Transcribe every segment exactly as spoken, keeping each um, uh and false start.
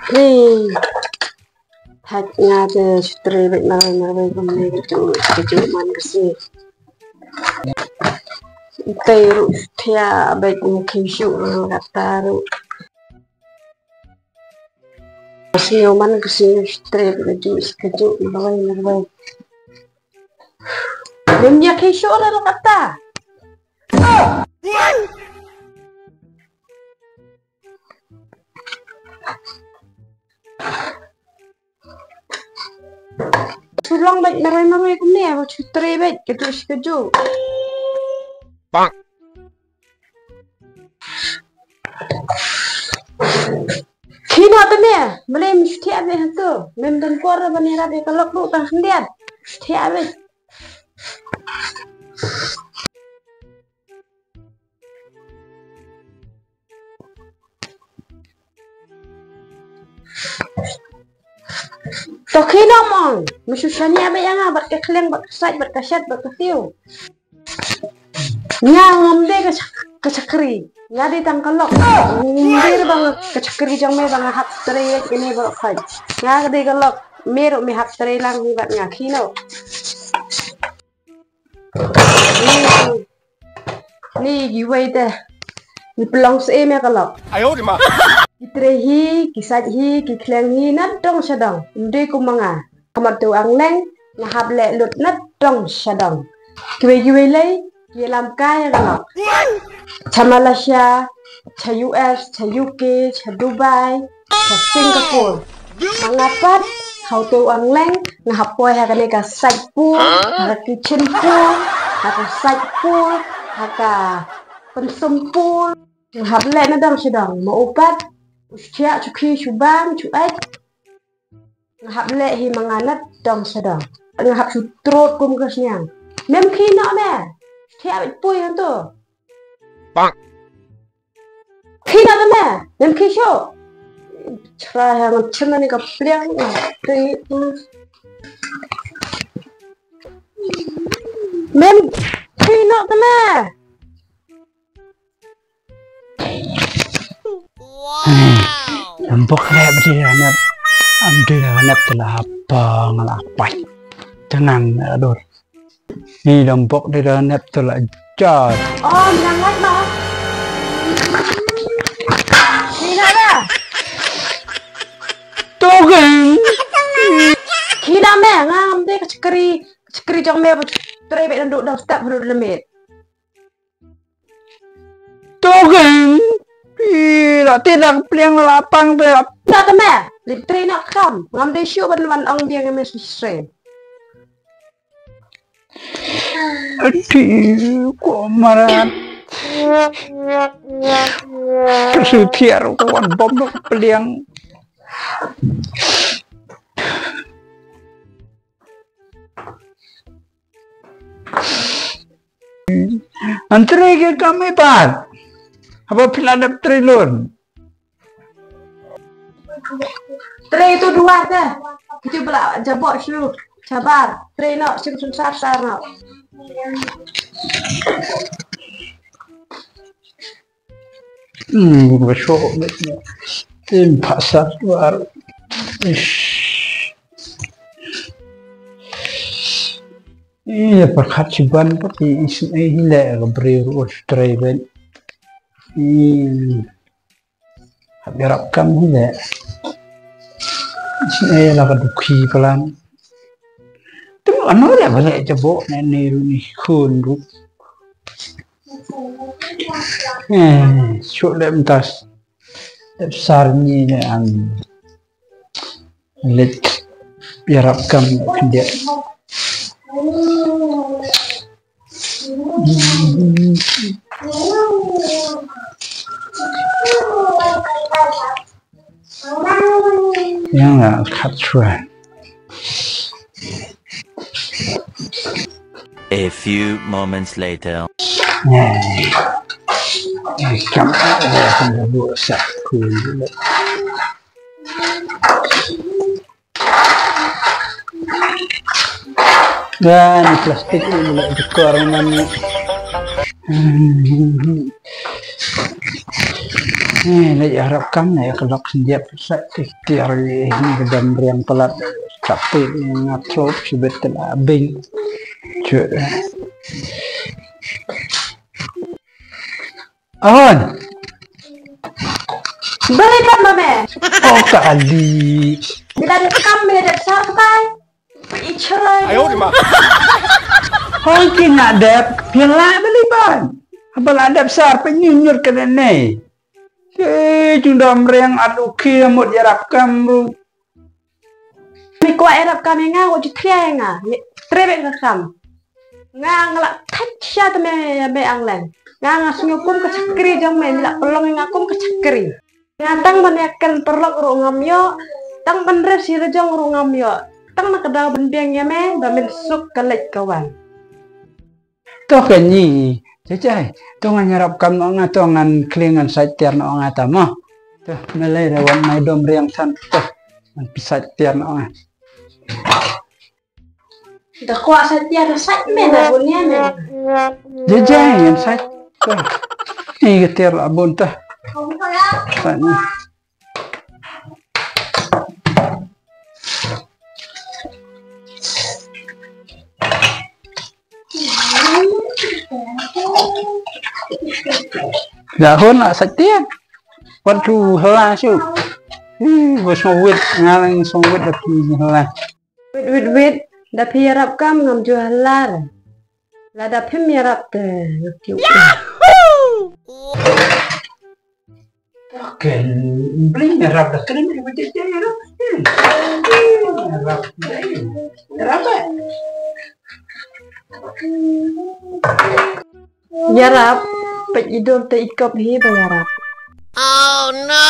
Phi. Hak nga te shu trei bad marwei marwei kumne ka ju ka ju man ka sngi. Te ruh shu thiah bad ngim khie shuh ruh kata ruh. Ka sngi man ka sngi shu trei bad ka ju ka ju marwei marwei. Ngim ïa khie shuh ruh kata. Shu long bad marwei marwei kumne, ba shu trei bad ka ju ka ju. Bang. Khie noh te me, balei me shu thiah bad hangto? Mem don por ban ïarap ïa ka lok ruh tang khyndiat. Shu thiah bad. To khie noh mo, me shu shaniah bad ïa nga bad ka khlieng bad ka sait bad ka shet bad ka tiew. Nga ngam dei ka chak-, ka chakri. Nga dei tang ka lok. Ngam dei ba nga ka chakri jong me ba nga hap trei ïa kine baroh khoit. Nga dei ka lok. Me ruh me hap trei lang hi bad nga, khie noh. Ni, ni kiwei te. Ni pynlong seh me ka lok. Ayo di ma. Ki trei hi, ki sait hi, ki khlieng hi, nadong shadong. Ym dei kum ma nga. Ka mat tu ang leng, nga hap leh lut nadong shadong. Kiwei kiwei lei, ki lam kai ka lok. Cha Malaysia, cha U S, cha U K, cha Dubai, cha Singapore. Ma nga pat, ha uto u angleng, nga hap poi ha kane ka sait pool, ha ka kitchen pool, ha ka sait pool, ha ka pynsum pool. Nga hap leh nadong shadong, ma u pat, u shu thiah, shu khie, shu bam, shu ait. Nga hap leh hi ma nga nadong shadong. Nga hap shu trot kum ka sniang. Mem khie noh me. Thiah bad poi hangto. Bang. Khie noh te me. Mem khie shuh. Chra ha ngan chim na ni ka pliang. Mem khie noh te me. Lam bok leh bdi la nep. Am dei la nep te la hap nga la pai. Tenang la dur. Ni lam bok dei la nep te la jat. Oh, menang lek ma. Ni na da. Togen. Khie noh me, ngam dei ka chakri, chakri jong me ba trei bad naduh dang step haduh lemit. Togen. Ih, la te dang pliang la pang te. Sa te me, lim trei noh kam. Ngam dei shuh ban wan ong biang me shisre. Ati ko marat. Ka shu thiah ko wan bom dok pliang. Ngan trei ki kam i pat. Haba phi la dep trei lun. Trei tu dua te. Kita bela jabok shu. Sabar. Trei no shu shu sar sar no. Hmm, ba shoh bad ïa. Tim pha sar tu ar. Ish. Ïa, pyrkhat shiban pat ïa isynei hi leh ka briew ruh shu trei bad. Ïa. Hap ïarap kam hi leh. Isynei la ka dukhi palat. Te ano leh ba leh jabok ne ne ruh ni khun ruh. Eh, shuh leh mynta. Leh sar ni leh an. Leh ïarap kam khyndiat. Ïa nga khat shuwa. A few moments later. Ai. Ai, kam, ai, kam, ai, kam, ai, kam. Wan plastik ini mulai dekor mana ni. Eh, na ïarap kam na ïa ka lok sngewdiap sa ti tiar ïa ni ka dam riang palat. Tapi nga thlop sibit te la bing. Chut. On. Beri kat mame. Oh, kali. Bila dia kam, bila dia besar, pakai. Ichrai. Ayo, di ma. Hoi ki na dep, pila beli ban. Abal adep sar, penyunyur ke ne. Eh, jundam riang adu ki mut ïarap kam ru. Mi kwah ïarap kam ïa nga, wat ju thia ïa nga. Trebet ka kam. Nga nga la thait sha te me me angleng. Nga nga sngew kum ka chakri jong me, mi la pynlong ïa nga kum ka chakri. Nga tang ban ïa ken paralok ruh ngam ïoh, tang ban res ïa la jong ruh ngam ïoh. Tang na ka daw ban biang ïa me, ba men suk ka leit ka wan. To ka nyi, jajai, to ngan ïarap kam noh nga, to ngan kling ngan sait tiar noh nga ta mo. To, me lei da wan mai dom riang than, to, ngan pi sait tiar noh nga. Da kwah sait tiar da sait me da bun ïa me. Jajai, ngan sait, to. Ni ka tiar la bun to. Sait ni. Dahun lah sakit. Wat tu hela shu. Ih, bos ngawit, ngalang songwit dah pi hela. Wit, wit, wit. Da phi ïarap kam ngam ju halar. Lada phim ïarap te nga tip. Yahoo! Ken bring ïarap da kren ni ba jai ïarap. Ïarap. Ïarap. Ïarap. Peit i dur te i kop hi ba ïarap. Oh no!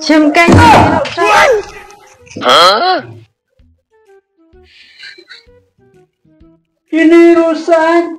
Shim kan. Ini rusak.